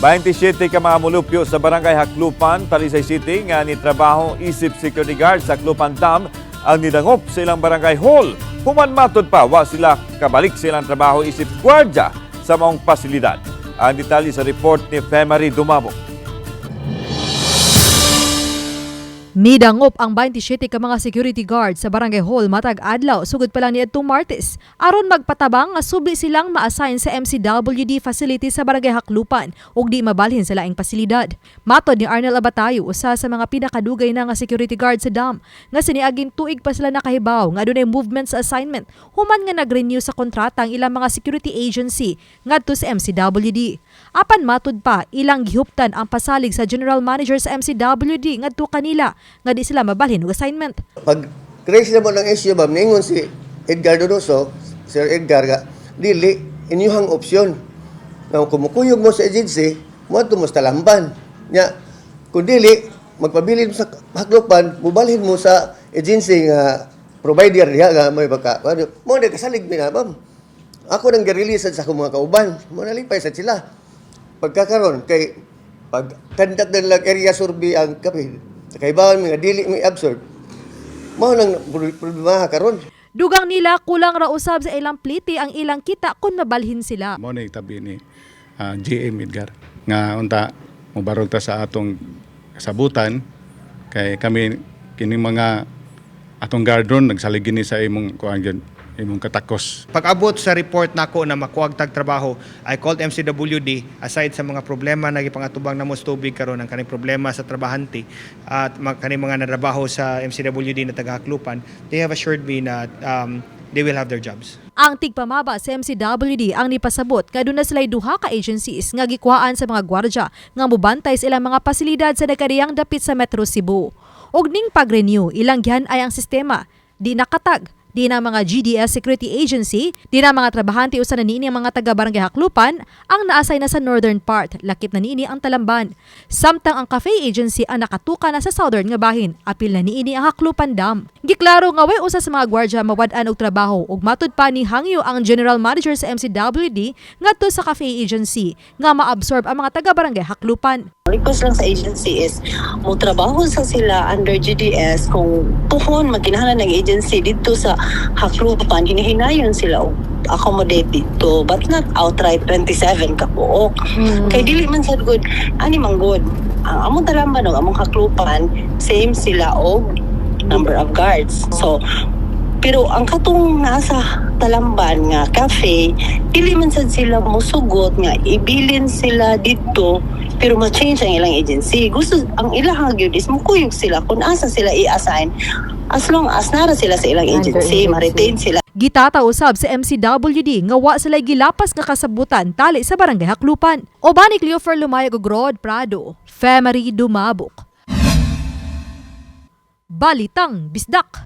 27 ka mga mulupyo sa Barangay Jaclupan, Talisay City nga nitrabaho isip security guard sa Jaclupan Dam ang nidangop sa ilang barangay hall. Human matud pa, wa sila kabalik sa ilang trabaho isip gwardya sa maong pasilidad. Ang detalye sa report ni Femary Dumabok. Nidangop ang 27 ka mga security guard sa Barangay Hall matag adlaw sugod pa lang niadtong Martes aron magpatabang nga subli silang ma-assign sa MCWD facility sa Barangay Jaclupan ug di mabalhin sa laing pasilidad. Matod ni Arnel Abatayo, usa sa mga pinakadugay na nga security guard sa dam, nga siniaging tuig pa sila nakahibaw nga adunay movement sa assignment human nga nag-renew sa kontrata ang ilang mga security agency ngadto sa MCWD. Apan matud pa, ilang gihuptan ang pasalig sa general manager sa MCWD ngadto kanila nga di sila mabalhin og assignment. Pag raise na mo ng issue, ma'am, ningon si Edgar Donoso, Sir Edgar, nga, dili, inyuhang opsyon. Nga kung mukuyog mo sa agency, mo mo sa Talamban. Nya, kung dili, magpabilin mo sa Jaclupan, mubalhin mo sa agency nga provider diha nga may baka. Mo na kasalig mi na, ma'am. Ako nang gi-release sa akong mga kauban. Mo nalipay sa sila. Pagkakaron kay pag conduct na lang area survey ang kape, kaibawan mi nga dili mi absorb. Mao nang problema karon. Dugang nila, kulang ra usab sa ilang plite ang ilang kita kung mabalhin sila. Mo na tabi ni GM Edgar nga unta mobarog ta sa atong kasabutan kay kami kining mga atong guard ron nagsalig ni sa imong kuan gyud, imong katakos. Pag-abot sa report nako na makuag tag trabaho, I called MCWD. Aside sa mga problema na gipangatubang namo sa tubig karon, ang kaning problema sa trabahante at kaning mga natrabaho sa MCWD na taga Jaclupan, they have assured me na they will have their jobs. Ang tigpamaba sa MCWD ang nipasabot nga aduna sila'y duha ka agencies nga gikuhaan sa mga gwardya nga mobantay sa ilang mga pasilidad sa nagkariyang dapit sa Metro Cebu. Og ning pag-renew, ilang gihan ay ang sistema. Di nakatag, di na mga GDS Security Agency, di na mga trabahante usa na niini ang mga taga Barangay Jaclupan ang naasay na sa northern part, lakip na niini ang Talamban. Samtang ang cafe agency ang nakatuka na sa southern nga bahin, apil na niini ang Jaclupan Dam. Giklaro nga way usa sa mga gwardya mawad-an og trabaho ug matud pa ni hangyo ang general manager sa MCWD ngadto sa cafe agency nga maabsorb ang mga taga Barangay Jaclupan. Request lang sa agency is mo trabaho sa sila under GDS. Kung puhon magkinahanglan ng agency dito sa Jaclupan, hinihinayon sila og accommodate dito but not outright 27 ka buok. Kay dili man sad good ani man good. Ang among Talamban og among Jaclupan, same sila og number of guards. So pero ang katong nasa Talamban nga cafe, dili man sad sila musugot nga ibilin sila dito pero ma-change ang ilang agency. Gusto ang ilang gyud is mukuyog sila kung asa sila i-assign as long as nara sila sa ilang agency, ma-retain sila. Gitata usab sa MCWD nga wa sila gilapas nga kasabutan tali sa Barangay Jaclupan. Uban ni Cleofer Lumayag ug Rod Prado, Femery Dumabok. Balitang Bisdak.